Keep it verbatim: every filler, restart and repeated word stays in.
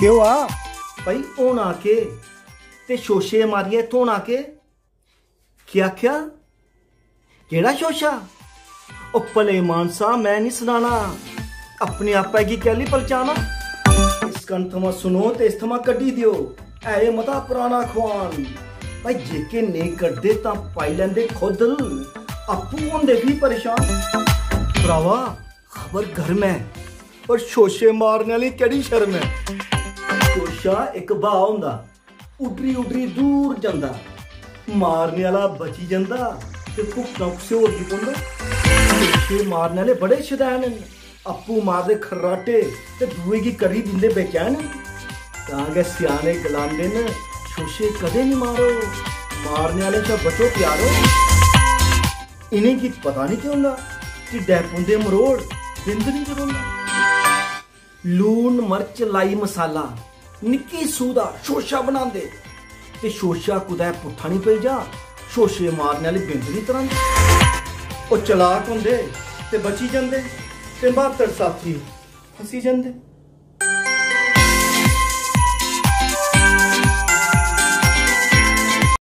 केह् होआ? भाई, होना केह्? ते शोशे मारियै धोना केह्? केह् आखेआ? केह्ड़ा शोशा? ओ भले मानसा, में निं सनाना। अपने आपै गी कैह्ली पलचाना? इस कन्न थमां सुनो ते इस थमां कड्ढी देओ। ऐ एह् मता पराना खुआन। भाई, जेह्के नेईं कड्ढदे तां पाई लैंदे खुद। आपूं होंदे फ्ही परेशान। भ्रावा, खबर गर्म ऐ, पर शोशे मारने आह्ली केह्ड़ी शर्म ऐ? शोशा इक ब्हाऽ होंदा, उड्डरी उड्डरी दूर जंदा। मारने आह्ला बची जंदा ते भुगतना कुसै होर गी पौंदा। शोशे मारने आह्ले बड़े शदैन न, आपूं मारदे खर्राटे ते दूए गी करी दिंदे बेचैन। तां गै स्याने गलांदे न, "शोशे कदें निं मारो, मारने आह्ले शा बचो प्यारो।" इ'नेंगी पता निं केह् होंदा, ढिड्डै पौंदे मरोड़, बिंद निं चलोंदा। लून, मर्च, लाई, मसाला, निक्की सूह दा शोशा बनांदे। ते शोशा कुतै पुट्ठा निं पेई जा, शोशे मारने आह्ले बिंद निं त्रांदे। ओह् चलाक होंदे ते बची जंदे, ते ब्हात्तर साथी फसी जंदे।